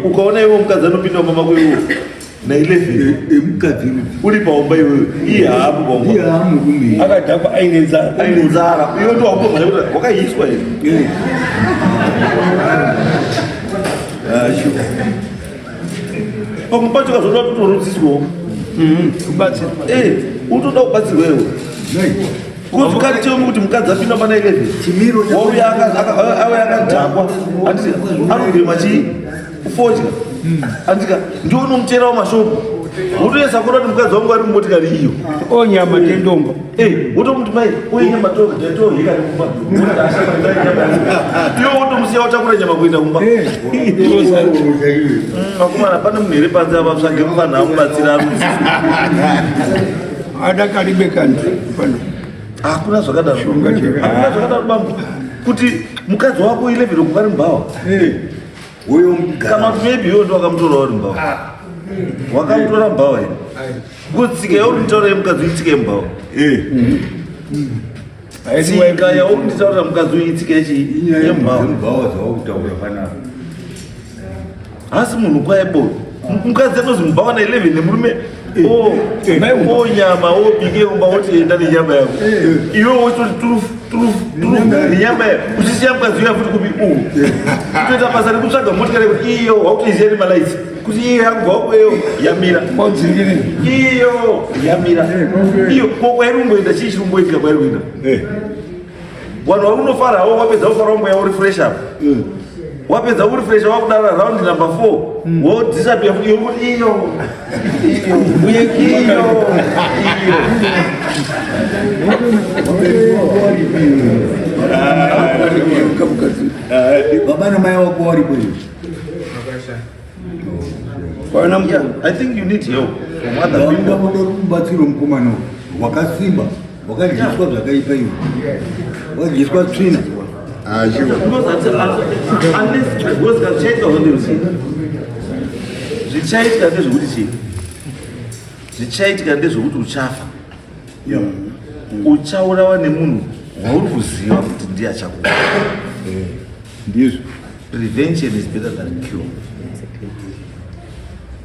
ukaona iwe mukadzi anopinda mumba mako iwe na 11 Emukadzi uri paumba iwewe iye haapo paumba. iye haamurume. Akadhakwa aine nzara. Aine nzara. Iwe ndo wakutomhanya kuti wakaiswa here. Pamwe pacho kazoda kutorudziswawo. Kubatsira. Unotoda kubatsirwa iwe. Because kari chemo kuti mukadzi apinda pana 11. Chimiro chako- Wauya auya akadhakwa. Handiti anobhema chii? Fodya. Handika ndiwo unomuterawo mashopu. Wotoesa kuona kuti mukadzi wangu ari mumotikari iyo. Onyama tendombo. Wotomuti mai uye nyama tohika nekumba. Iwe wotomusiya watakura nyama kuenda kumba. Vakomana pane munhu here panze apa tsvage muvanhu amubatsira arudziswe. Adakaribe kantu pano. Hakuna zvakadaro. Hakuna zvakadaro bambo. Kuti mukadzi wako 11 okuva ari mubhawa. Uyo Kana kuti maybe iwe ndo wakamutora uri mbawa. Wakamutora mbawa here? Because tsika yauri kunditaura yemukadzi uyu itsika yembawa. Tsika yauri kunditaurira mukadzi uyu itsika yechii? Yembawa. Yembawa dzawakutaura panapa. Hasi munhu kwaye bo. Mukadzi anozi mbawa na 11 nemurume o o nyama obike umba woti enda nenyama yako. Iwe wototi turufu turufu turufu nenyama yako. Uchisiya mukadzi uya futi kupi uhu. Kutoita basa rekutsvaga motikari kuti iyo wakutoiziya nemalaiti. Kuti iyo yakubva wakweyo yamira. Iyo yamira. Iyo ko kwairi kumboenda chii chiri kumboitika kwairi kuenda? Vanhu vari kunofara havo wapedza kufara wamboya uri fresh up. Wapedza uri fresh wakudara round number 4. Wodisappear futi iyo kuti iyo. Iyo. Uye iyo. Iyo. Baba namai wako waripo here? Yeah, I think you need help from other Vamuda people. voda rubatsiro mukomana uyu wakasimba wakadyiswa zvakaipa iwe wakadyiswa tsvina. Because unless because zvichaitika zvondeuti zvichaitika ndezvekuti chii zvichaitika ndezvekuti uchafa uchaurawa nemunhu wauri kuziva kuti ndiye achakufa. Ndizvo. Prevention is better than cure.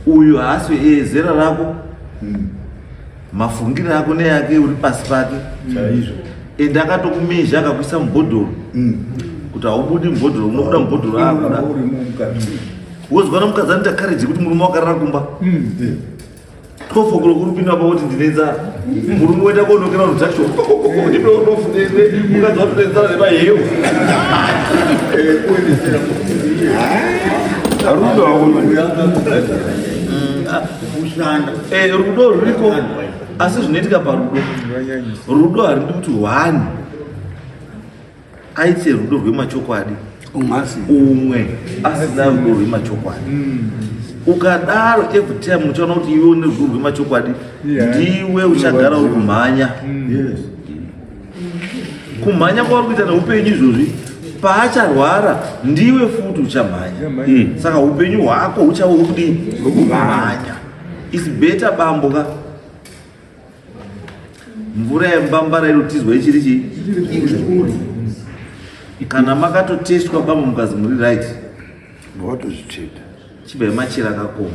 Uyu haasi zera rako, mafungiro ako neyake uri pasi pake. Chaizvo. Ende akatokumezha akakuisa mubhodhoro kuti haubudi mubhodhoro, unobuda mubhodhoro akuda. Urimo mukati. Wozwana mukadzi anoita courage kuti murume wakarara kumba 12 o'clock uri kupinda pa kuti ndine nzara, murume woenda konokera reduction mukadzi watone nzara nemahewu. Rudo hako. Kushanda. Rudo ruriko, asi zvinoitika parudo, rudo haridi kuti one aite rudo rwemachokwadi Umhasi. umwe asina rudo rwemachokwadi. Ukadaro every time uchaona kuti iwe une rudo rwemachokwadi, ndiwe uchagara uri kumhanya. Yes. Kumhanya kwauri kuita neupenyu izvozvi, paacharwara ndiwe futi uchamhanya. Saka upenyu hwako huchava hwekudii? Hwekumhanya. Is better bambo ka mvura yembambara inotizwa ichiri chii. Kana makatotestwa bambo mukazi muri right, Watozvitsveta. Chibvai machira akakoma,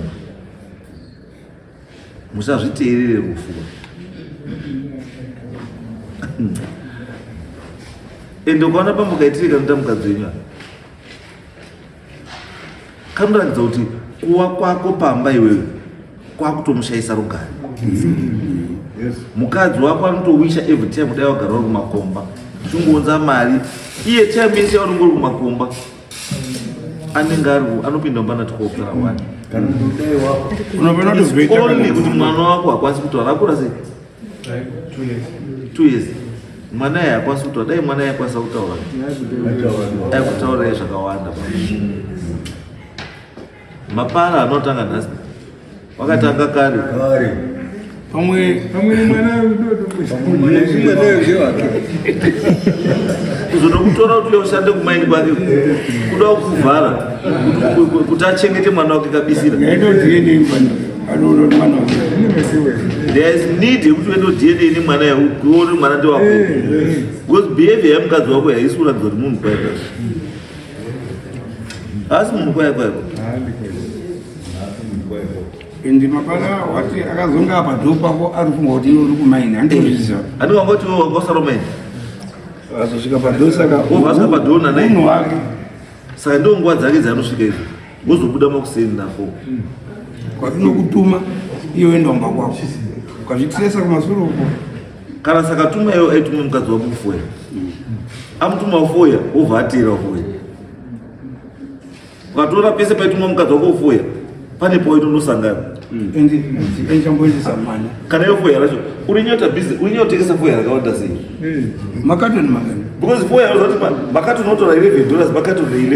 musazviteerere rufu. Ende ukaona pambo kaitire kanoita mukadzi wenyu apa, kanoratidza kuti kuwa kwako pamba iwewe kwakutomushayisa rugare. Mukadzi wako anotowisha every time kudai wagara uri kumakomba uchingounza mari, iye time yese yaunenge uri kumakomba anenge ari anopinda mumba na 12 kana 1. Kana kudai wako. Unopenda kutozoita Only kana kuti mwana wako hakwanisi kutaura, akura sei? 2 years. Mwana iye hakwanisi kutaura. Dai mwana iye akwanisa kutaura, aikutaurirai zvakawanda. Mapara anotanga nhasi, wakatanga kare. Kare. Pamwe Pamwe mwana Ndewake. Kuzonokutora kuti uye ushande kumaini kwake, kuda kukuvhara kuti achengete mwana wake kabisira. Ngaito DNA pano. Anoona kuti mwana wake. There is need yekuti uende DNA nemwana uone mwana ndewako, because behavior yemukadzi wako haisi kuratidza kuti munhu kwaye kwaye, haasi munhu kwaye kwaye. Ende mapara wati akazonga apa dho pako ari kufunga kuti iwe uri kumaini handizviziva. Handi wangoti iwe wanga usara maini. Azosvika padho saka Wobva asvika padho na nine. Munhu wake. Saka ndo nguva dzake dzanosvika izvo, wozobuda makuseni nafo. Kwatinokutuma iwe enda kumba kwako ukazvitiresa kumasure uko. Kana saka tuma iwe aituma mukadzi wako kufoya, amutuma ufoya, wobva ateera ufoya. Ukatora pese paitumwa mukadzi wako ufoya, pane pawaitonosangana. Ende endichamboendesa mwana. Kana iyo foya racho uri nyota business, uri nyotengesa foya rakawanda sei? Makatoni makani? Because foya uzati makatoni unotora $11, makatoni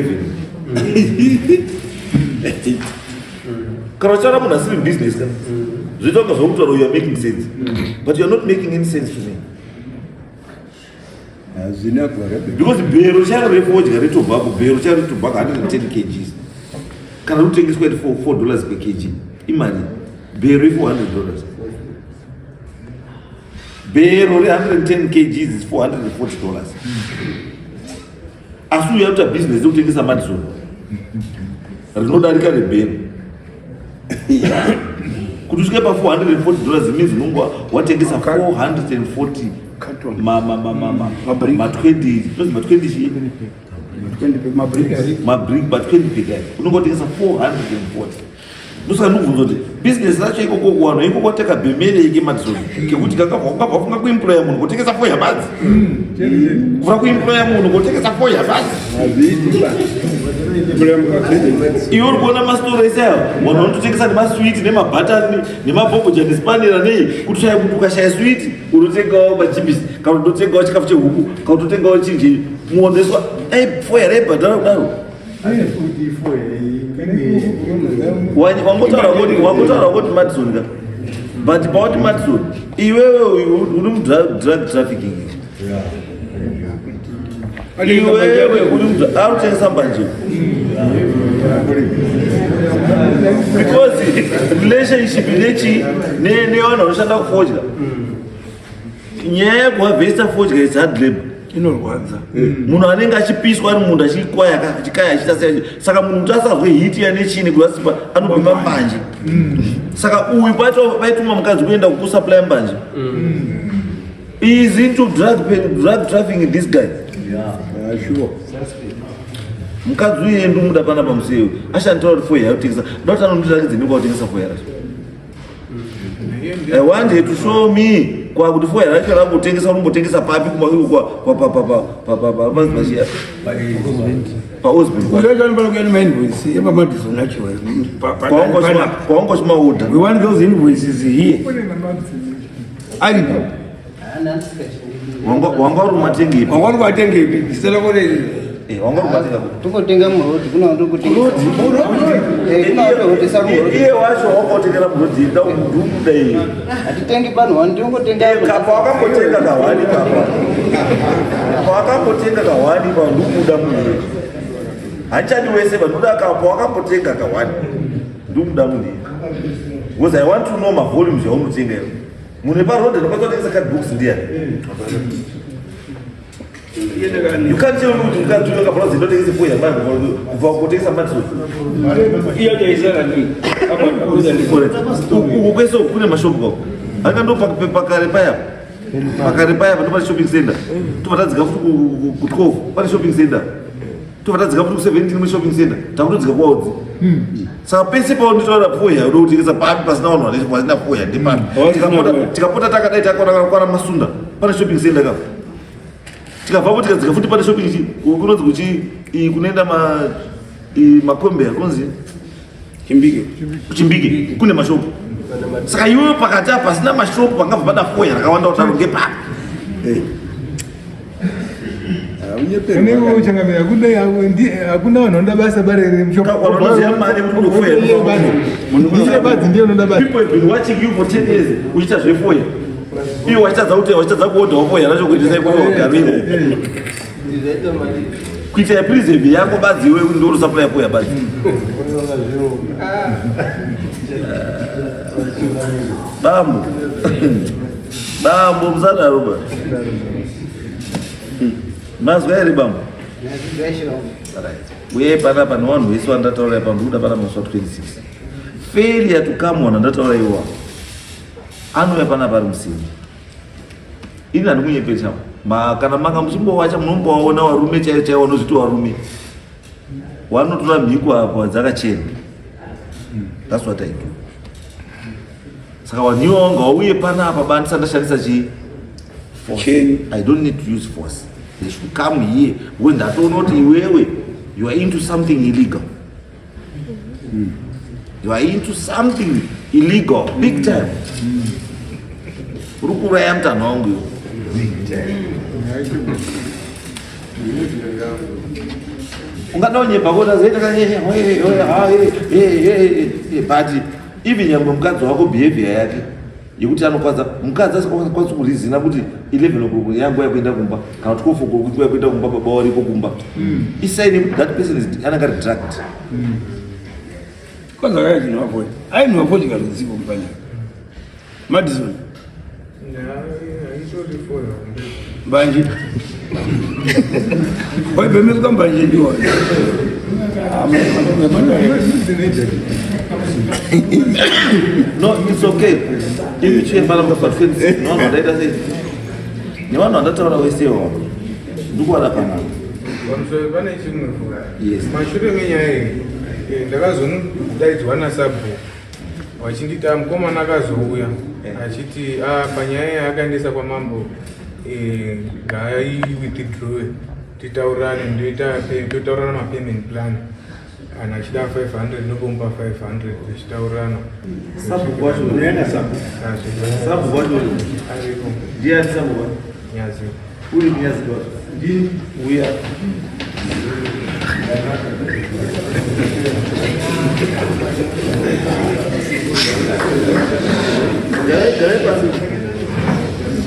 11. Kana uchaona munhu asiri business ka, zvoita kunga zvokutaura you are making sense, but you are not making any sense to me. Hazvina gwara. Because bhero chairo refodya retobacco, bhero chairo retobacco 110 kgs. Kana kutengeswa at $4 per kg imari bhero i$400. Bhero re110 kgs is $440. Asi uyu akuita business yekutengesa Madison rinodarika rebhero. Kuti usvike pa $440 means unonge watengesa 440 ma ma ma ma ma ma 20 ma 20 chii? Mabrick ma 20 big unonge watengesa 440. Ndosaka ndikubvunza kuti business racho ikoko kuvanhu ikoko wateka bhemere ike Madison kekuti kakabva wafunga kuemploya munhu kutengesa foya badzi. Kufuna kuemploya munhu kutengesa foya badzi. Iwe uri kuona masitoro ese ayo vanhu vanototengesa nemaswiti nemabhatani nemabhobhoja nespanera nei kuti ushaya kuti ukashaya switi unotengawo machipisi kana unotengawo chikafu chehuku kana unotengawo chinji muoneswa dai foya raibhadhara kudaro. Wangotaura kuti Madison ka, but pawati Madison iwewe uri mudrug trafficking, iwewe uri arikutengesa mbanje because relationship nechi nevanhu vanoshanda kufodya, nyaya yekuhavhesta fodya is hard labor. Inorwadza. Munhu anenge achipiswa ari munhu achikwaya achikaya achiita sei, saka munhu kuti asazwe hiti yanechini kuti asipa anopima mbanje. Saka uyu paituma mukadzi kuenda kusupply mbanje is into drug trafficking, this guy. Sure. Mukadzi uyu ndomuda pana pamuseyo ashanditaura kuti foya yautengesa, ndoda kuti anondirakidze nekwautengesa foya racho. I want her to show me kwakuti foya racho rakutengesa, unombotengesa papi pamashiya paOsborn. Unofanira kuya nemainvoice emaMadison acho. Kwaungochimaudha. We want those invoices here. Aripo. Wanga uri umatengepi? Wanga uri kuatengepi? Zita rako rei? Wanga uri kumatenga kupi? Tungotenga murodhi, kuna ndokutengesa murodhi. Iye wacho wakautengera murodhi, ndikuda iye. Hatitengi panhu wani, tinongotenga. Kapa wakambotenga kahwani, kapa pawakambotenga kahwani pa, ndikuda munhu handichadi wese vandoda kapa wakambotenga kahwani, ndikuda munhu because I want to know mavolumes yaunotenga iwe. Munhu weparodhi anokwanisa kutengesa cardbox ndiyani? You can't tell me kuti mukadzi uyo akabva kuzindotengesa foya mari kubva kutengesa Madison. Uku kwese uku kune mashopu kwako anga ndo pakare paya, pakare paya ndo pane shopping center, tobva tadzika futi ku12 pane shopping center, tobva tadzika futi ku17 mune shopping center, takutodzika kwaudzi. Saka pese paunditaura foya uda kutengesa papi pasina vanhu vasina foya ndipapi? Tikapota takadai takaona kwana Masunda pane shopping center kapo, tikabvapo tikadzika futi pane shopping kunonzi kuchi kunoenda makombe kunonzi Chimbike. Kuchimbike kune mashopu. Saka iwewe pakati apa pasina mashopu pangabva pada foya rakawanda kudaro ngepapi? Unenge uchangamira, hakuna vanhu vanoda basa bare. Vanoziva mari kuti unofoya. Badzi ndiye unoda basa. People have been watching you for 10 years uchiita zvefoya, iwe wachitadza kuti wachitadza kuodhawo foya racho kuitisa ikoko gariro kuita preserve yako badzi, iwe ndorusapuraya foya badzi. Bambo, bambo, musadaro ba. Mazwa here bambo? Uye panapa nevanhu vese vandataura ipa, ndikuda pana musi wa 26. Failure to come on andataura iwa anouya panapa ari musini. Ini handikunyepesa ma kana manga muchimbowacha munombowaona varume chaivo chaivo vanozviti varume vanotora mhiko apo dzakachena. That's what I do. Saka vanhu ivo vanga vauye panapa bandisa ndashandisa chii? Force. I don't need to use force. They should come here because ndatoona kuti iwewe you are into something illegal. You are into something illegal big time. Uri kuuraya mutanho wangu iwe. Ungada kunyepa kuti azoita but even nyangwe mukadzi wako behavior yake yekuti anokwanisa, mukadzi asikwanisi kurizina kuti 11 o'clock yanguva yekuenda kumba kana 12 o'clock nguva yekuenda kumba, baba wariko kumba, isign yekuti that person is anenge ari drugged. Kwanza kaya chinhu wafodya. Ainhuwa fodya rudziko mupanyaka. Madison. Mbanje. Waibhemeswa mbanje ndiwo. No, it's okay. Imi chiyefana mukafatfenzi. Nevanhu vandaita sei? Nevanhu vandataura wese iwawo. Ndikuwana panapa. Pamusoro pane chimwe futi. Yes. Mashure menyaya iyi eh, ndakazodaidzwa nasabhuku vachinditi "Ah, mukomana akazouya achiti "Ah, panyaya yaakaendesa kwamambo eh, ngaaiwithdrawe titaurirane ndoita totaurirana mapayment plan kana achida 500 ndopomupa 500 tichitaurirana Sabhuku wacho. Sabhuku wacho. ariko Ndiani sabhuku wacho? nyazi Uri nyazi wacho. Ndini uya. Garai garai pasi.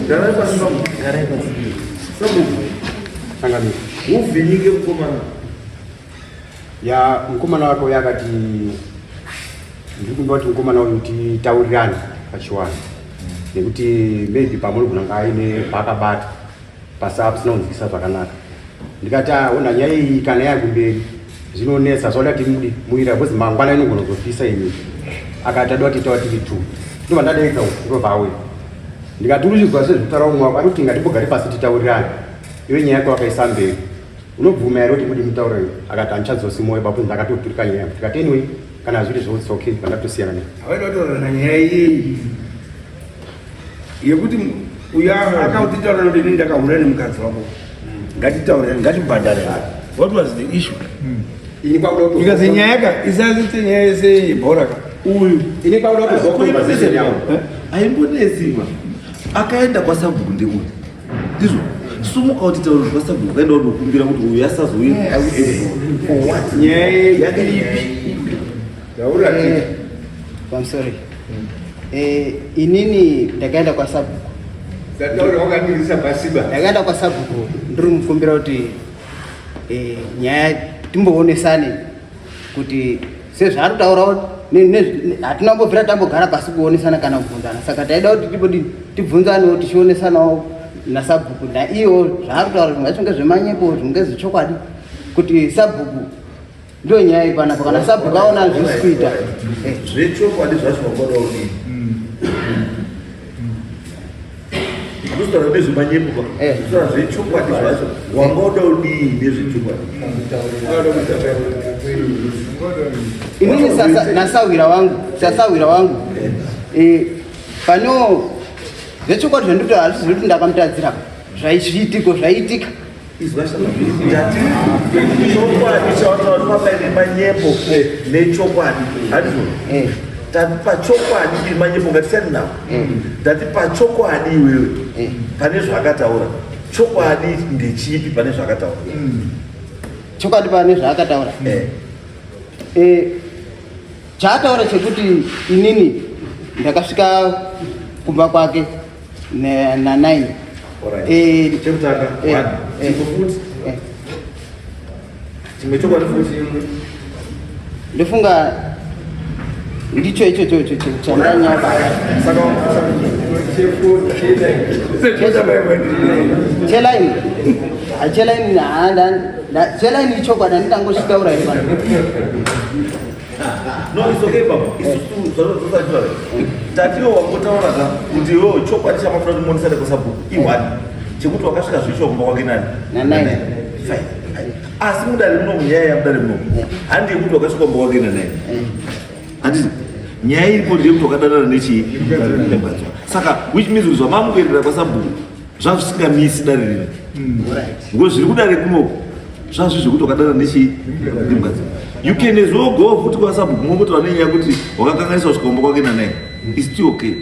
Garai pasi sabhuku. Garai pasi. Sabhuku. Changamire. Uvhinyike mukomana. Ya mukomana wako uyo akati ndiri kumba kuti mukomana uyu titaurirane pachiwano nekuti maybe pamwe unogona kunge aine paakabata pasa pasina kunzwisisa zvakanaka. Ndikati "Ah, ona nyaya iyi kana yakumberi zvinonetsa zvaoda timudi muira because mangwana inogona kuzopisa ini. Akati adoda titaura tiri two. Ndobva ndadaidza uku ndobva auya. Ndikati uri kuzwa sezvekutaura umwe wako ari kuti ngatimbogare pasi titaurirane. Iwe nyaya yako wakaisa mberi. Unobvuma here kuti mudi mutauro iwe? Akati handichadzosi moyo babu ndakatoturika nyaya yangu. Tikati anyway kana zviri zvo it's okay ndatosiyana naye. Havaida kutaurana nyaya iyi yekuti uyo akatitaurira kuti inini ndakahura nemukadzi wako ngatitaurira ngatibhadhare what was the issue Ini kwakuda kuti because nyaya ka isasite nyaya yese yebhora ka Uyu. Ini kwakuda kuzwa conversation yangu. Aimbonesiwa. Akaenda kwasabhuku ndeuyu. Ndizvo. Sumuka kuti taura kwasabhuku akaenda kundokumbira kuti uyu asazouye. For what? Nyaya yake ipi? Eh, pamusoro. Eh, inini ndakaenda kwasabhuku. Dzataura wakadirisa pasiba. Ndakaenda kwasabhuku ndiri mukumbira kuti eh, nyaya timboonesane kuti sezvaari kutaurawo hatina kumbobvira tambogara pasi kuonesana kana kubvunzana saka taida kuti timbodini tibvunzanewo tichionesanawo nasabhuku naiwo zvaari kutaura zvimwe zvacho ngezvemanyepo zvimwe ngezvechokwadi kuti sabhuku ndiyo nyaya iri panapa kana sabhuku aona zvisi kuita Eh, Zvechokwadi zvacho wakwada kudini? Ndositaura nezvemanyepo pa. Eh. Ndositaura zvechokwadi zvacho. Wanga uda kudii nezvechokwadi? inini nasahwira wangu sasahwira wangu eh, panewo zvechokwadi zvandinotaura hazvisi zvekuti ndakamutadzira zvaizviitiko zvaiitika Izwa ndati chokwadi chawataura papaine manyepo nechokwadi handizvo Eh. tati pachokwadi iri manyepo ngatisiyane nawo ndati pachokwadi iwewe Eh. pane zvaakataura chokwadi ndechipi pane zvaakataura chokwadi pane zvaakataura Eh. Eh, chaataura chekuti inini ndakasvika kumba kwake na9 Alright. Eh, Chekutanga, eh, one. eh. Chimwe futi. Eh. Chimwe chokwadi futi. Ndofunga ndicho ichocho chandanyapa. Saka Chelaini. Chelaini chelaini ichokwadi handitangosvitaura here pano. No, it's okay baba. Isusu zvatotaura. Tatiwo wangotaura ka kuti iwewe chokwadi chamafanira kuti muonesane kwasabhuku i1 chekuti wakasvika zvicho kumba kwake nani? Na nine. Fine. Asi mudare munomu nyaya yamudare munomu handi yekuti wakasvika kumba kwake na nine. Handiti nyaya iripo ndeyekuti wakadanana nechii? Nemukadzi wako. Saka which means kuti zvamamukuendera kwasabhuku zvazvisingamisi dare rino. Because zviri kudare kunoku zvazvi zvekuti wakadanana nechii? Nemukadzi wako. You can as well go futi kwasabhuku mongotaura nenyaya yekuti wakakanganisa kusvika kumba kwake na nine. It's still okay.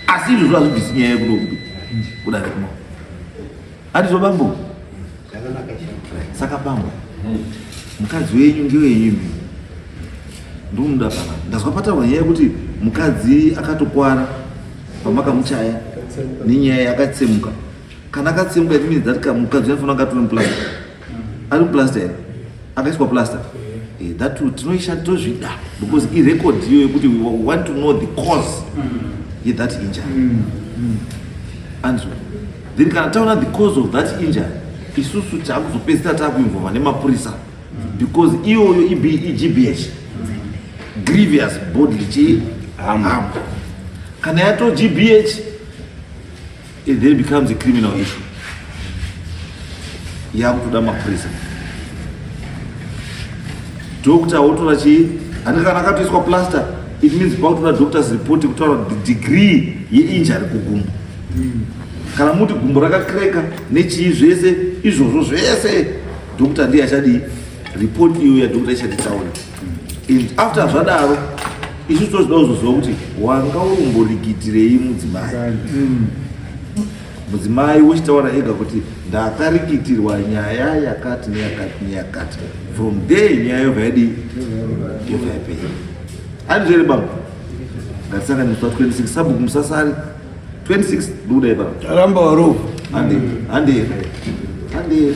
Asi izvozvo hazvibvisi nyaya yekunoku kudare kunoku. Handizvo bambo? Saka bambo, mukadzi wenyu ngewenyu imi. Ndomuda pana. Ndazwa pataurwa nyaya yekuti mukadzi akatokwara pamakamuchaya nenyaya yakatsemuka. Kana akatsemuka it means that mukadzi unofanira kunge atori muplaster. Ari muplaster here? Akaiswa plaster. Eh, that tinoisha tozvida because irecord iyo yekuti we want to know the cause yethat injury. Anzwa? Then kana taona the cause of that injury, isusu taakuzopedzisira taakuinvolva nemapurisa, because iyoyo iGBH, grievous bodily chi harm. Kana yato GBH, it then becomes a criminal issue, yakutoda mapurisa. Doctor wotora chii? Handi kana akatoiswa plaster, it means pakutoda doctor's report kutaura the degree yeinjury kugumbo. Kana muti gumbo rakakreka nechii, zvese izvozvo zvese doctor ndiye achadii, report iyo yadoctor ichatitaura. And after zvadaro, isu tozvida kuzoziva kuti wanga urumborikitirei mudzimai. Mudzimai wochitaura ega kuti ndakarikitirwa nyaya yakati neyakati neyakati. From there nyaya yobva yadii, yobva yapera. Andizvere baba? Ngatisangane musi wa26. Sabhuku musasari 26, ndikudai baba. Taramba warovu. Hande, hande, hande.